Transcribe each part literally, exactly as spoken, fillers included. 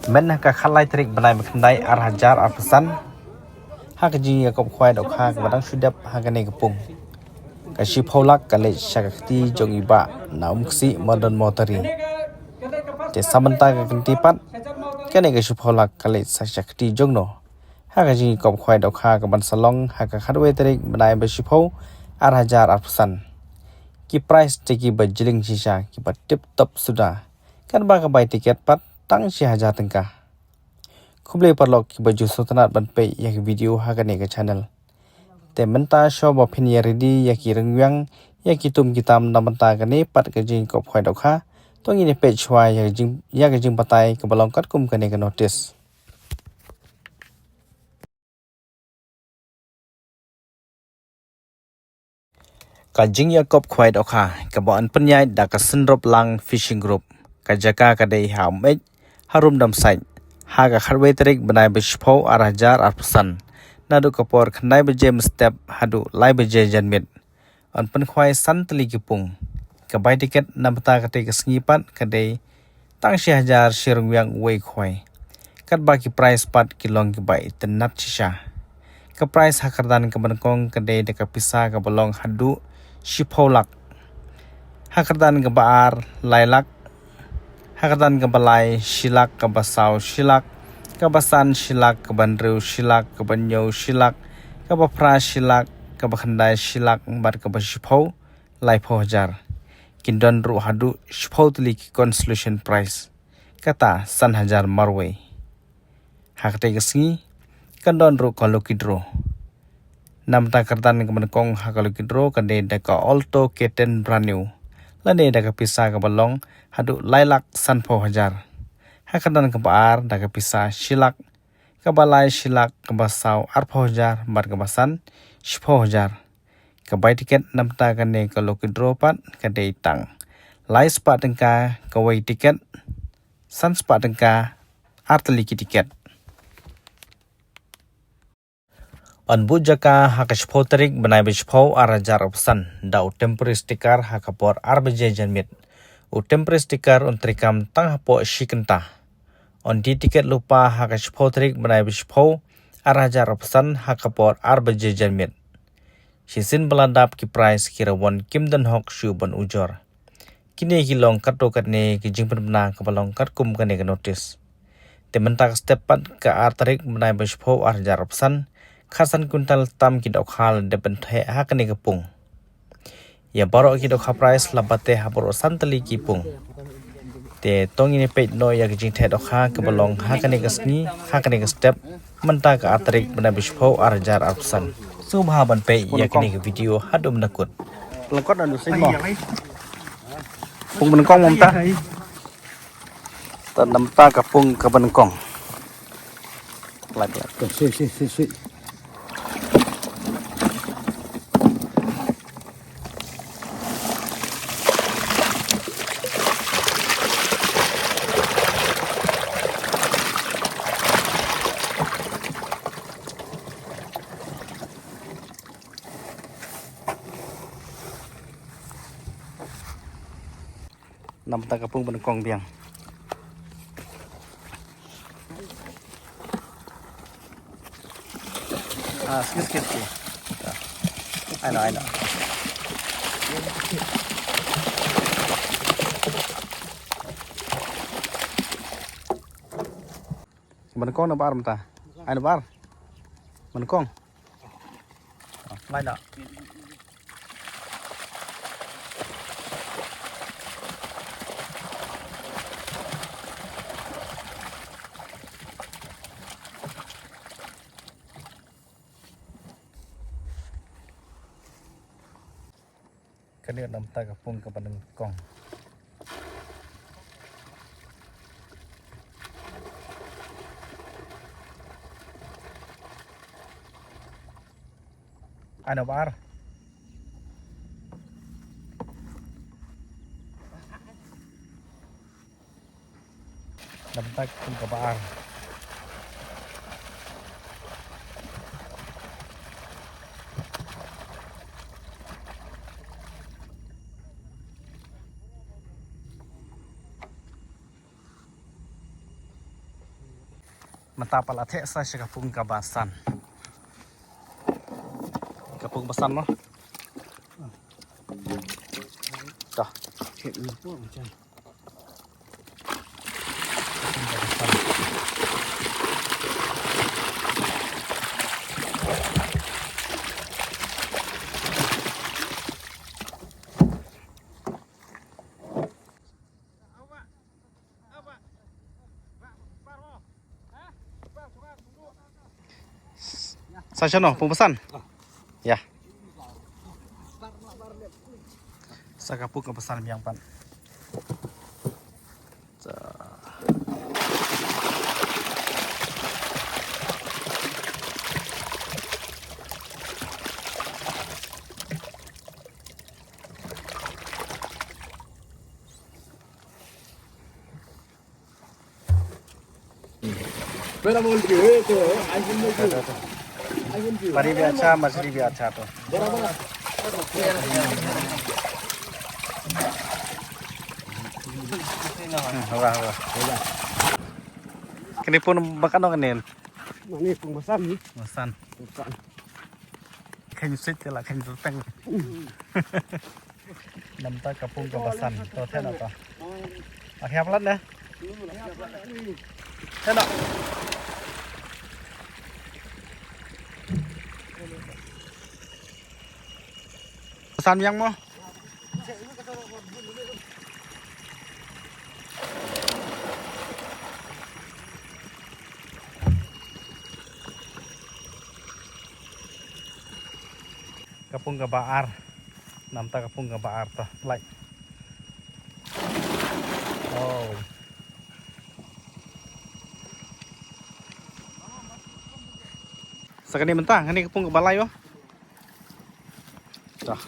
Myn ha ka khatlai tarik bnai ba khyndai ar hajar arphew san, ha ka jingïakop khwai dohkha kaba dang shu dep ha kane ka pung, ka shiphew lak ka leit sha ka kti jong i Bah Naumksi Mardon Mawtari. Te sa mynta ka kynti pat, kane ka shiphew lak ka leit sa sha ka kti jong no, ha ka jingïakop khwai dohkha kaban sa long ha ka khatwei tarik bnai ba shiphew ar hajar arphew san. Ki prize te kiba jylliew shisha, kiba tip top suda. Katba ka bai tiket pat tang shi hajar tyngka. Khublei paralok kiba ju sngewtynnat ban peit ïa ki video ha kane ka channel. Te mynta shuwa ba phin ïa ready ïa ki ryngwiang, ïa ki tum ki tam na bynta kane pat ka jingïakop khwai dohkha, to ngin ïa peit shuwa ïa ka jing, ïa ka jingbatai kaba long katkum kane ka notice. Ka jingïakop khwai dohkha kaba yn pynïaid da ka Synroplang Fishing Group. Ka jaka ka dei ha Umeit, harum Dam Sait, ha ka khatwei tarik bnai ba shiphew ar hajar arphew san, naduh ka por khyndai baje mynstep haduh lai baje janmiet. Yn pynkhwai san tylli ki pung. Ka bai tiket na bynta kata ka sngi pat ka dei tang shi hajar shi ryngwiang uwei khwai. Katba ki prize pat ki long kiba itynnat shisha. Ka prize ha kyrdan kaba nyngkong ka dei da ka pisa kaba long haduh shiphew lak. Ha kyrdan kaba ar, lai lak. Ha kyrdan kaba lai, shi lak, kaba saw, shi lak, kaba san, shi lak, kaba hynriew, shi lak, kaba hynñiew, shi lak, kaba phra, shi lak, kaba khyndai, shi lak, bad kaba shiphew, laiphew hajar. Kin don ruh haduh shiphew tylli ki consolation prize. Kata san hajar marwei. Ha kata ka sngi, kan don ruh ka lucky draw. Na bynta kyrdan kaba nyngkong ha ka lucky draw ka dei da ka Alto K ten brand new, lane da ka pisa kaba long haduh lai lak sanphew hajar. Ha kyrdan kaba ar da ka pisa shi lak, kaba lai shi lak, kaba saw arphew hajar, bad kaba san shiphew hajar. Ka bai tiket na bynta kane ka lucky draw pat ka dei tang lai spah tyngka kawei tiket, san spah tyngka ar tylli ki tiket. Yn buh jaka ha ka shiphew tarik bnai ba shiphew ar hajar arphew san da u temporary sticker ha ka por ar baje janmiet. U temporary sticker un treikam tang hapoh shi kynta. Yn die tiket lypa ha ka shiphew tarik bnai ba shiphew ar hajar arphew san ha ka por ar baje janmiet. Shisien ba la dap ki prize ki rawon kim don hok shuh ban ujor. Kine ki long katto katne ki jingpynbna kaba long katkum kane ka notice. Te mynta ka step pat ka ar tarik bnai ba shiphew ar hajar arphew san, khatsan kwintal tam ki dohkha la dep ban theh ha kane ka pung. Ïa baroh ki dohkha prize la ba theh ha baroh san tylli ki pung. Te to ngin ïa peit noh ïa ka jingtheh dohkha kaba long ha kane ka sngi, ha kane ka step, mynta ka ar tarik bnai ba shiphew ar hajar arphew san. Sngewbha ban peit ïa kane ka video haduh mynta kut. Pung nyngkong na dusing mo. Pung nyngkong mo mynta. Te na mynta ka pung kaba nyngkong. Lai, lai. Sui, sui, sui, sui. Na mynta ka pung ba nyngkong biang. Ah, skip, skip, skip. Ai noh, ai noh. Ba nyngkong na ba ar mynta? Ai na ba ar. Ba nyngkong. Lai noh. Kane na mynta ka pung kaba nyngkong. Ai na ba ar. Na mynta ka pung kaba ar. Mynta pat la theh sa sha ka pung kaba san. Ka pung ba san mo. Dah. Sa shano, pung ba san? Ya. Sa ka pung kaba san biang pat. Sa. Pari bhi acha, machli bhi acha to. Hmm, hoga, hoga. Kani pung ba kano kani? Mani pung ba san ni. Ba san. Ba san. Khein sit te la khein ruteng. Namta ka pung kaba san to thena to. Akhia palat ne. Thena. San yang mo. Ka pung kaba ar. Namta ka pung kaba ar to. Like. Oh. Sa kani mynta, kani ka pung kaba lai wa. Dah.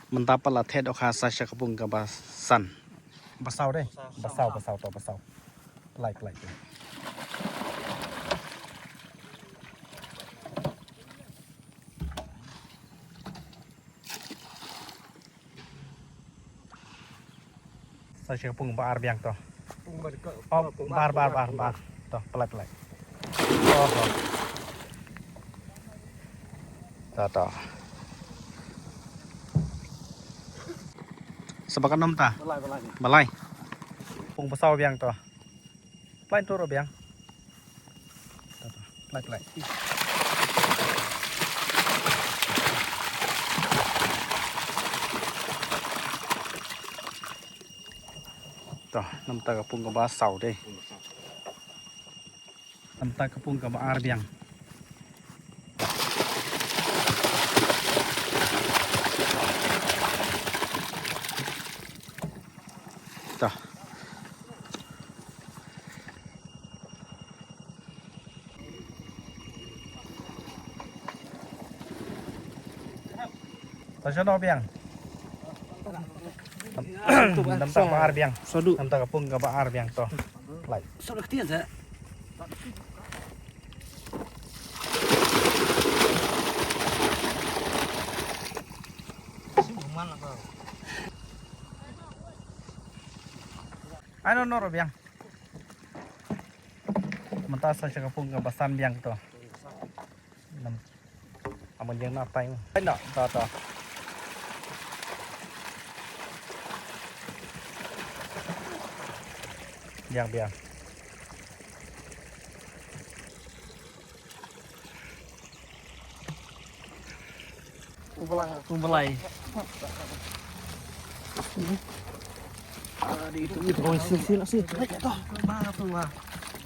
Mynta pat la theh dohkha sa sha ka pung kaba san. Ba saw dei. Ba saw, ba saw to, ba saw. Like, like. Sa sha ka pung ba ar biang to. Pung ba, oh, pung ba, ba ar, ba ar, ba ar, ba ar. To, pynlait, pynlait. Oh, oh. To, to. Sa ba kano mynta? Ba lai, ba lai. Ba lai. Pung ba saw biang to. Plain to ro biang. Plai, plai. To, namta ka pung kaba saw dei. Namta ka pung kaba ar biang. To. To shano biang. Namta ba ar biang. Namta ka pung kaba ar biang to. Plai. Ai no no ro biang. Mynta sa sha ka pung kaba san biang to. Nam. Aman yang na tai. Ai no, to to. Biang biang. Kumbalai. Kumbalai. Oh, sil sil sil.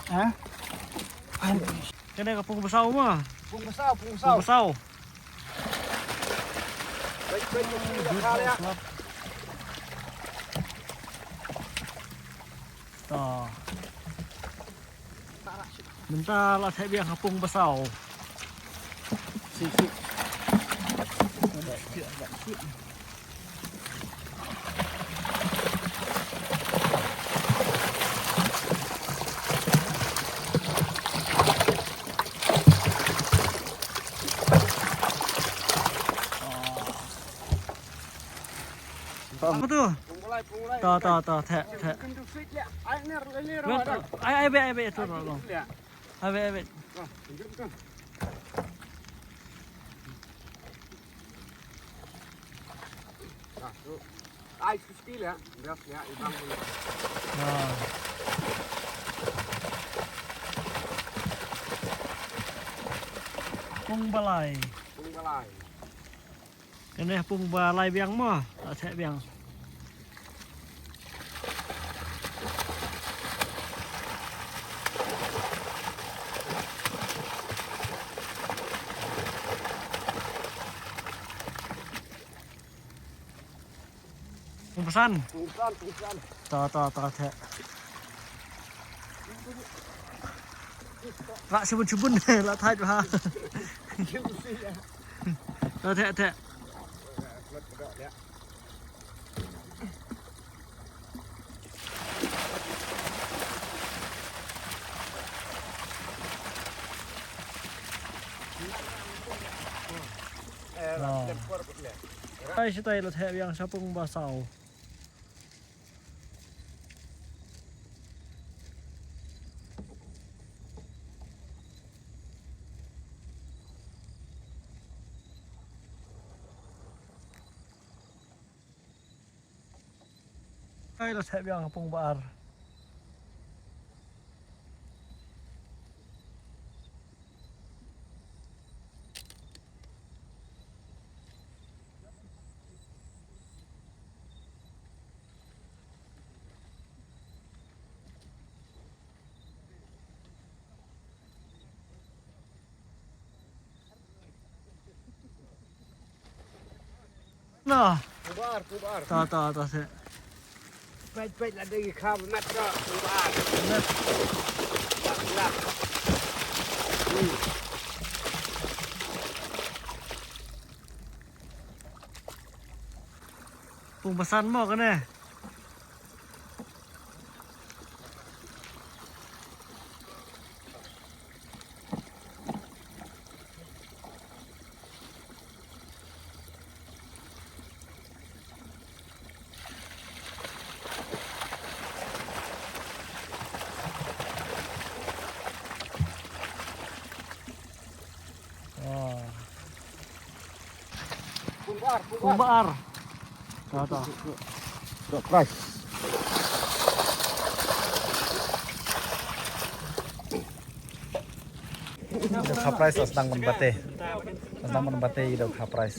Ha? Kane ka pung ba saw ma. Pung ba saw, pung ba saw. Pung ba saw. Baik, baik, baik, baik. To. Mynta la theh biang ha pung ba saw. Sip, sip. Apa tu? To, to, to, theh, theh. Wait, ai, ai, beh, ai, beh, tu, tu, tu. Ai, beh, ai, beh. Ai, tu skill ya. Biar ya, ibang dulu. Ah. Pung ba lai. Pung ba lai. Kane pung ba lai biang mo, la theh biang. Pung ba san. Pung ba san, pung ba san. To, to, to, theh. Lah sibun sibun, lah thait ba. To, theh, theh. Ai, shi tai la theh biang sha pung ba saw. Ai, la theh biang pung ba ar. No. Kubar, kubar. Ta, ta, ta, se. Peit, peit, la dei ki kha mat ka, kubar. Mat. Lak, lak. Hmm. Pung ba san mo kane. Kumbar, kumbar. Kumbar. Ta, ta. Surprise. Surprise, asdang ban bate. Asdang ban bate, ida surprise.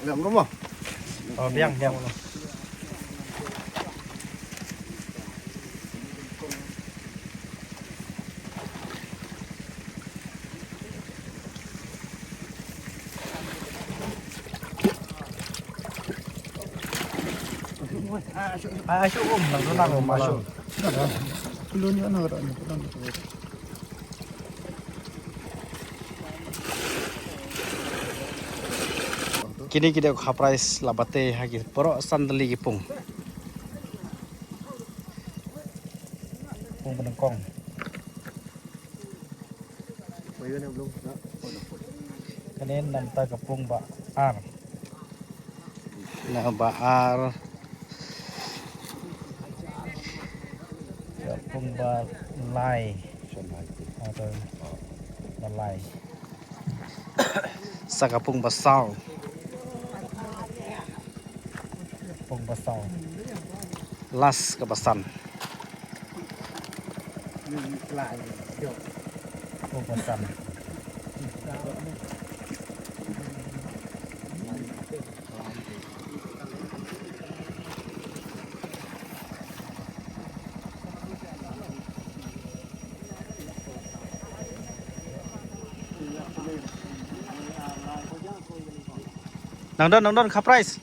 Biang, biang. Oh, biang, biang. Ai, ai, shu um, nang, nang, um, ai, shu. Kine ki dei ki surprise la bate ha ki poro san tylli ki pung. Pung ba nyngkong. Kane namta ka pung ba ar. Na ba ar. Ka pung ba lai. Ata ba lai. Sa ka pung ba saw. Pung ba saw. Last ka ba san. Pung ba san. Nang don, nang don, ka prize.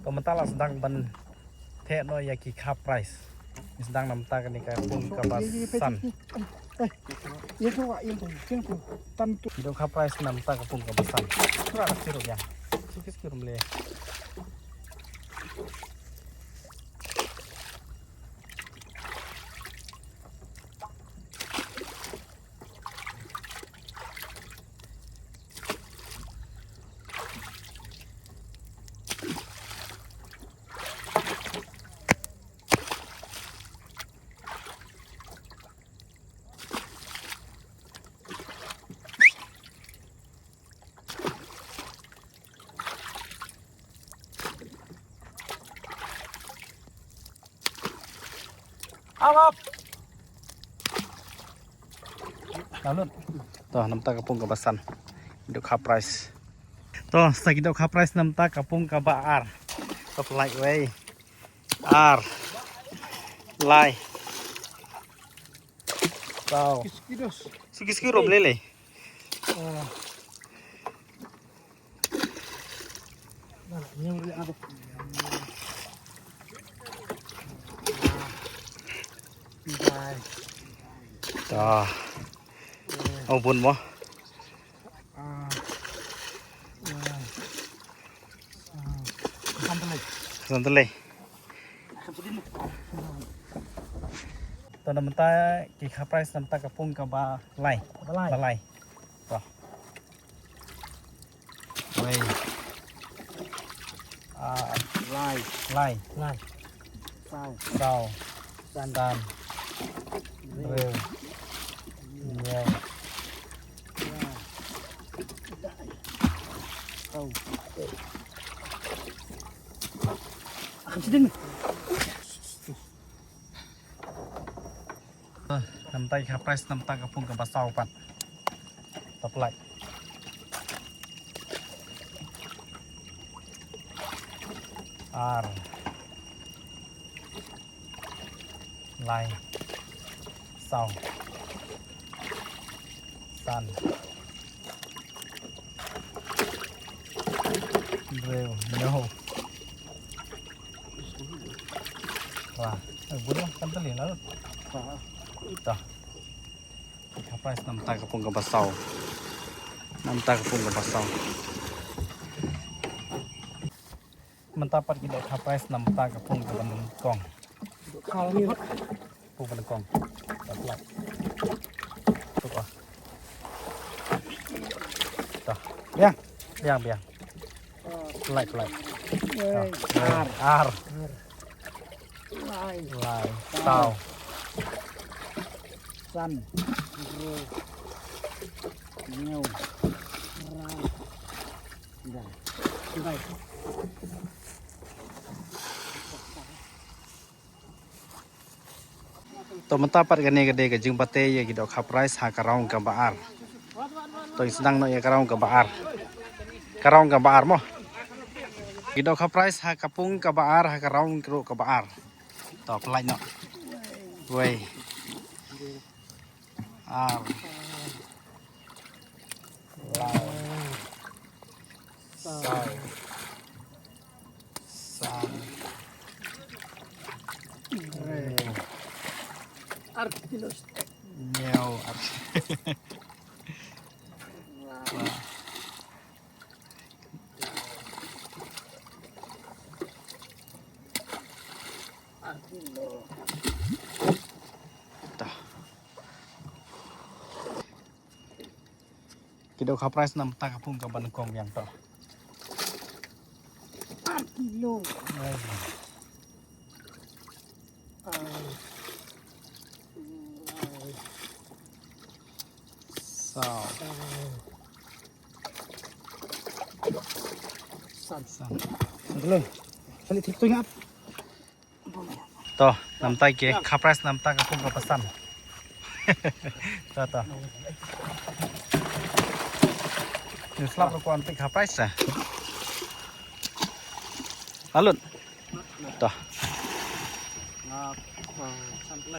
To mynta la sdang ban theh noh ïa ki kha prize. Ngi sdang na mynta kane ka pung kaba san. Ki doh kha prize na mynta ka pung kaba san. Kra la siruk ïa. Sikis kirum le. Up, up. Lalut. To, na mynta ka pung kaba san. Doh kha prize. To, sa ki doh kha prize na mynta ka pung kaba ar. To, pynlait wei. Ar. Lai. Tau. Sikis kirum lele. Ta. Oh, bun mo. Santalei. To na mynta ki kha prize na mynta ka pung kaba lai. Ba lai. Ba lai. To. Wei. Ah, lai. Lai. Lai. Saw. Saw. San. San. Hynriew. Hynñiew. Saw. Akam sidin. Na mynta ki kha prize na mynta ka pung kaba saw pat. To pynlait. Ar. Lai. Saw. San. Hynriew. Hynñiew. Wah, eh, bun lah, kan teli lah. Dah. Kha prize na mynta ka pung kaba saw. Na mynta ka pung kaba saw. Mynta pat ki doh kha prize na mynta ka pung kaba nyngkong. Kal ni. Pung kaba nyngkong. Dah plat. Tuh, ah. Dah. Biang. Biang, biang. Pynlait, pynlait. Wei. Ar. Ar. Lai. Lai. Saw. San. Hynriew. Hynñiew. Lai. Lai. Lai. To mynta pat kane ka dei ka jingbatai ïa ki doh kha prize ha ka round kaba ar. To ngi sdang noh ïa ka round kaba ar. Ka round kaba ar mo. Ki doh kha prize ha ka pung kaba ar ha ka round ruh kaba ar. To pynlait noh. Wei. Ar. Lai. Saw. San. Hynriew. Ar kilo. Hynñiew. Ar. Wah. Ar kilo. Tah. Ki doh kha prize na mynta ka pung kaba nyngkong biang to. Ar kilo. Ai. Ar. Saw. San. San. Belum. Sali tik tu ngap. To, na mynta ki kha prize na mynta ka pung kaba san. To, to. Ngi slap ruh ko anti kha prize sa. Lalut. To.